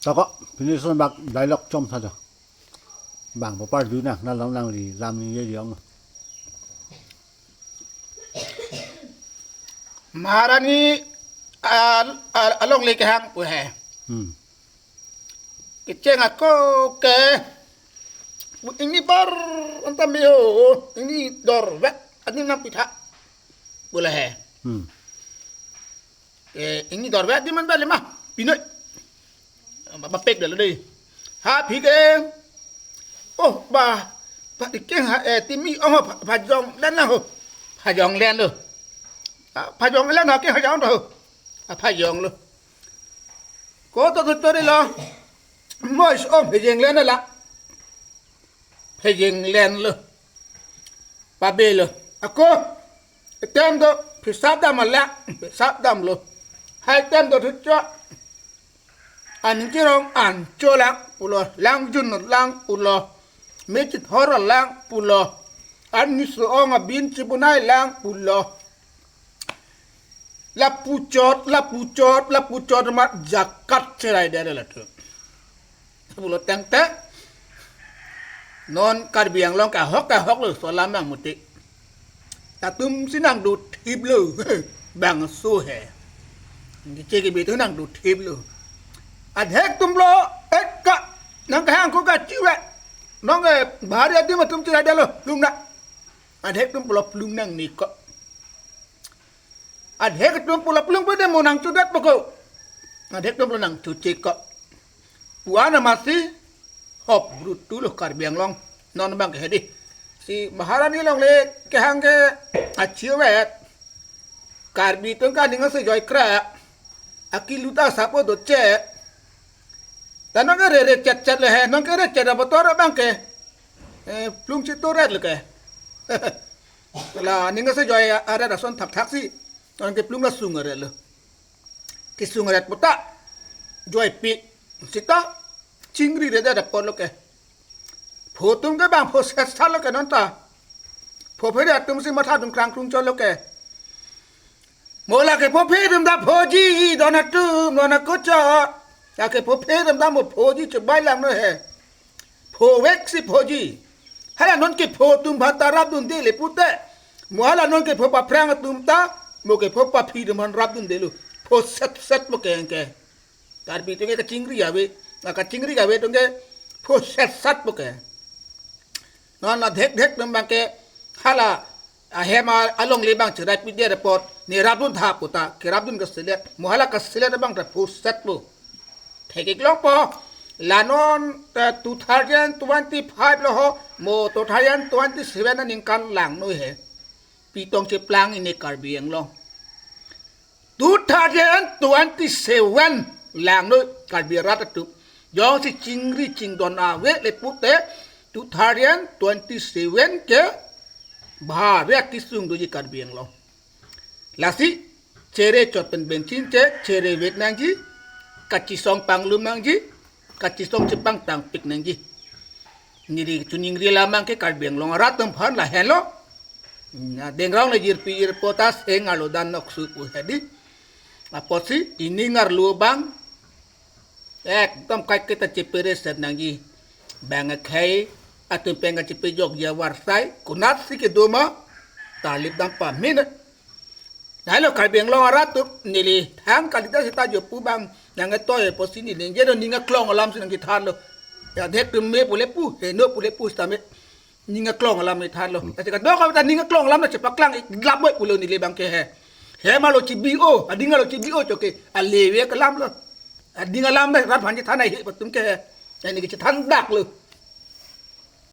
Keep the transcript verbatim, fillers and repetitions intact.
Toko, finish bak dialogue chom tha do. Bang papar du na, na long nangli lam ni ye yong. Maharani al, al, alongle kehang pu he. Hmm. Kecheng ako ke. Bu ingni bar anta miho, ingni dorvet, adim nangpitha. Bula he. Hmm. Eh, ingni dorvet di man bali mah, pinoi. Ba, ba pek dah lo dei. Ha, phi ke. Oh, ba, ba di keng ha, eh, timi, oh, pha, phajong len lang ho. Phajong len lo. Ah, phajong len ha ke phajong to ho. Ah, phajong lo. Ko to to to lo. Moi so phajong len la. Phajong len lo. Pabe lo. Ako. Item do, phisap dam ala, phisap dam lo. Hai item do thucho. Aning chirong an cho lang pulo, lang jun lang pulo. Mechit hor lang pulo. An niso ong abin chibunai lang pulo. Lapuchot, lapuchot, lapuchot mat jakat cherai dere la thu. Pulo tangte. Non Karbi Anglong ke ahok, ahok lo, so lam nang muti. Latum si nangdothip lo. Bangso he. Ngi che ke bitu nangdothip lo. Adhek atum lo, eh, ka, nang kehang ko kachive. Nong, eh, bahari adim atum cherai delo, plung na. Adhek atum lo plung nangne ko. Adhek atum lo plung pede mo nangchodet poko. Adhek atum lo nangchoche ko. Puan amatsi hop brutu lo Karbi Anglong. Non bang ke hedi. Si Maharani alongle kehang ke achivet. Karbi atum ke aning asai joikra. Akilut asap doche. Ta non ke rere chetchet le he. Non ke rechet abotor bang ke. Eh, plung chitoret le ke. La aning asai joi aret ason thakthak si. Non ke plung la sung aret lo. Kesung aret puta. Joipi. Sita. Chingri re da da pon lo ke. Pho atum ke bang pho set sa lo ke non ta. Pho phe atum si matha dum krang krung chot lo ke. Mo la ke pho phe atum ta phoji don atum non akocho. La ke pho phe atum ta mo phoji chebai lang no he. Phovek si phoji. Hala non ke pho atum bhata rap dunde le pute. Mo hala non ke pho paphrang atum ta. Mo ke pho paphi atum han rap dunde lo. Pho set set mo ke ke. Karbi atum ke kachingri ave, na kachingri ave atum ke pho set set po ke. Non adhek dhek atum bang ke hala ahem alongle bang cherai pide report ne rapdun tha puta, kerapdun kaselet, mo hala kaselet bang ta pho set po. Thekik long po, la non, eh, two thousand twenty-five lo ho, mo two thousand twenty-seven aningkan lang noi he. Pitong cheplang ini Karbi Anglong. Two thousand twenty-seven lang noi Karbi arat atum. Jongsi chingri chingdon ave le pute two thousand twenty-seven ke bhave akisung doji Karbi Anglong. Lasi chere chot pen benchin che, chere vek nangji, kachisong panglum nangji, kachisong chepangtangpik nangji. Neli choningri alam abang ke Karbi Anglong arat atum aphan lahenlo. Na dengrong le jirpi jirpo ta seng arlo dan noksu pu hedi. Apotsi ining arlo abang ekdom kaiketa chepereset nangji. Bang akhei atum pen kachepejokji avarsai konatsi kedo ma, tarlip dam pame na. Lahelo Karbi Anglong arat atum neli thang kalita seta jopu bang nangketoi apotsi neli ningje do, ning aklong alam si nangkethanlo. Ya adhek atum me pule pu, heno pule pu sitame ning aklong alam kethanlo. Ati kadokave ta ning aklong alam ta chepaklang ik lap boi pulo neli bang ke he. Hem alo chibi-o, ading alo chibi-o choke. Aleve ke alam lo. Ading alam ta rat aphan chethan ai he atum ke he. Neli ke chethan dak lo.